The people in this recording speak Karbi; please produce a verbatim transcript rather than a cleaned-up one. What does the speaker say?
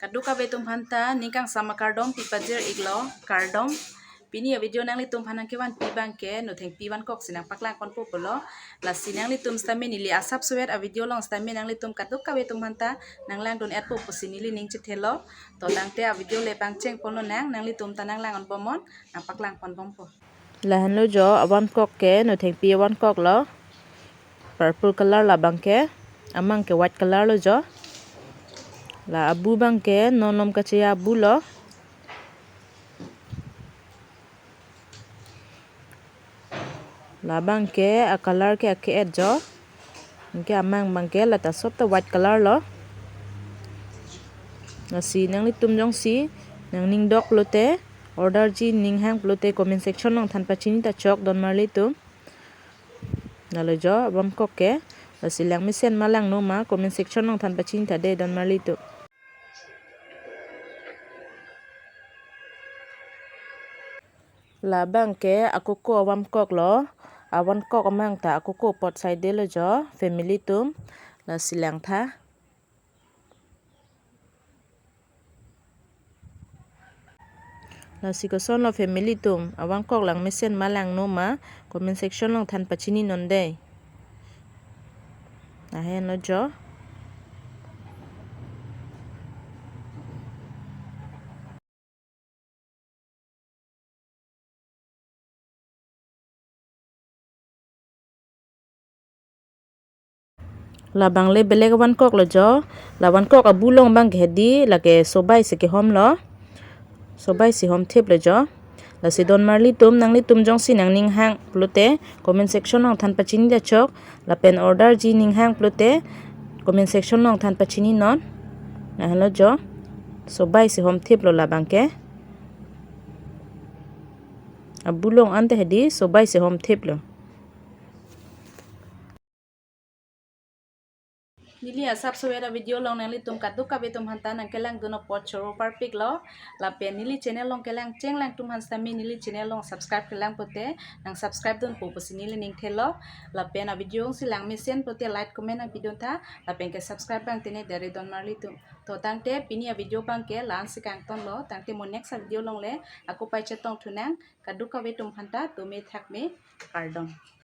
Kadokave atum aphanta ning kangsam akardom pipajir iklo, kardom. Pini a-video nanglitum aphan nangkevanpi abangke Nothengpi vankok si nangpaklang ponpo pulo. Lasi nanglitum sitame neli asap sowet a-video along sitame nanglitum kadokave atum aphanta nanglangdun-etpo pusi neli ning chethelo. To tangte a-video le pangcheng ponlonang, nanglitum ta nanglang-onbomnon, nangpaklang ponbompo. Lahenlo jo, avankok ke Nothengpi avankok lo. Purple color, labangke, amang ke white color lo jo. La abu abangke non malom kacheya abu lo. Labangke a-color ke ake-et jo. Anke amang abangke lata sop ta white color lo. Lasi nanglitum jongsi nangning dok pulote, order ji ning hang pulote comment section along than pachini ta chok donmarlitum. Lalo jo avankok ke. Lasi langmesen ma langno ma comment section along than pachini ta dei donmarlitum. Labangke akoko avankok lo. Avankok amang ta akoko apot saidelo jo, family atum. Lasi langtha. Lasi kosonlo family atum, avankok langmesen ma langno ma comment section along than pachininon dei. Lahenlo jo. Labang le belek avankok lo jo. La avankok abu along abangke hedi, lake sobai si kehom lo. Sobai si homthip lo jo. Lasi donmarlitum, nanglitum jongsi nangning hang pulote comment section along than pachini ta chok. Lapen order ji ning hang pulote comment section along than pachininon. Lahenlo jo. Sobai si homthip lo labangke. Abu along ante hedi sobai si homthip lo. Neli asap sowet a-video along nanglitum kadokave atum aphanta nangkelangdun apot choro parpik lo. Lapen neli channel along kelang chenglang atum aphan sitame neli channel along subscribe kelang pulote nang subscribe dunpo pusi neli ning thelo. Lapen a-video jongsi langmesen pulote like comment nangpidun tha. Lapen ke subscribe abang tene dare donmarlitum. To tangte pini a-video abangke la-an si kangtonlo. Tangte mo next a-video along le ako pai chetongthunang. Kadokave atum aphanta tumi thakmi, kardom.